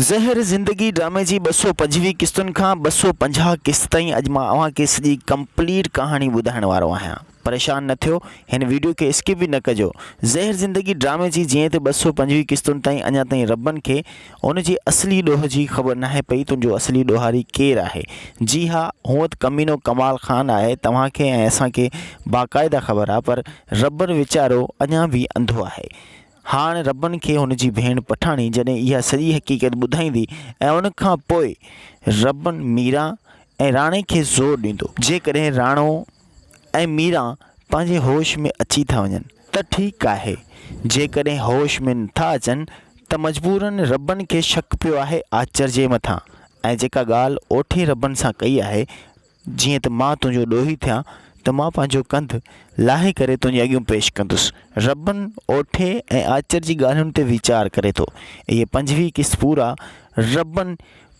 زهر زندگي ڊرامي جي 225 قسطن کان 250 قسط تائين اڄ مان اوهان کي سڄي ڪمپليٽ ڪهاڻي ٻڌائڻ وارو آهيان پريشان نه ٿيو هن ويڊيو کي اسڪپ به نه ڪجو زهر زندگي ڊرامي جي جيئن ته 225 قسطن تائين اڃا تائين ربن کي ان جي اصلي ڏوهه جي خبر ناهي پئي تنهنجو اصلي ڏوهاري ڪير آهي جي ها هونء ته ڪمينو ڪمال خان آهي توهان کي ۽ اسان کي باقاعده خبر آهي پر ربن ويچارو اڃا به انڌو آهي هاڻ ربن کي هن جي ڀيڻ پٺاڻي جڏهن اها سڄي حقيقت ٻڌائيندي ۽ ان کان پوء ربن ميران ۽ راڻي کي زور ڏيندو. جيڪڏهن راڻو ۽ ميران پنهنجي هوش ۾ اچي ٿا وڃن ته ٺيڪ آهي، جيڪڏهن هوش ۾ نٿا اچن ته مجبورن ربن کي شڪ پيو آهي آچر جي مٿان ۽ جيڪا ڳالهه اوٺي ربن سان ڪئي آهي جيئن ته مان تنهنجو ڏوهي ٿيان ته مان پنهنجو ڪنڌ لاهي ڪري تنهنجي اڳيون پيش ڪندس. ربن اوٺي ۽ آچر جي ڳالهين تي ويچار ڪري ٿو. اهي 25 قسط پورا ربن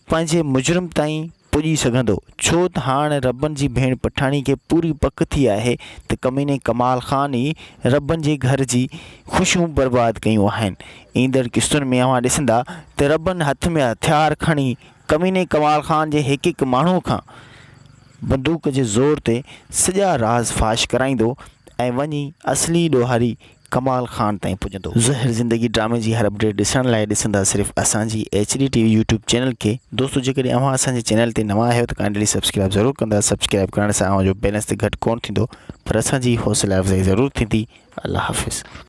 پنهنجي مجرم تائين پڄي سگهندو، ڇو ته هاڻ ربن جي ڀيڻ پٺاڻي کي پوري پڪ ٿي آهي ته ڪميني ڪمال خان ئي ربن جي گهر جي خوشيون برباد ڪيون آهن. ايندڙ قسطن ۾ اوهان ڏسندا ته ربن هٿ ۾ هٿيار کڻي ڪميني ڪمال خان جي هڪ هڪ ماڻهوء کان بندوق جي زور تي سڄا راز فاش ڪرائيندو ۽ وڃي اصلي ڏوهاري ڪمال خان تائين پڄندو. زهر زندگي ڊرامي جي هر اپڊيٽ ڏسڻ لاء ڏسندا صرف اسان جي H D T V YouTube channel کي. دوستو جيڪڏهن اوهان اسان جي چينل تي نوان آهيو ته ڪائنڊلي سبسڪرائب ضرور ڪندا سبسڪرائب ڪرڻ سان اوهان جو بيلنس ته گهٽ ڪونه ٿيندو پر اسان جي حوصله افزائي ضرور ٿيندي. الله حافظ.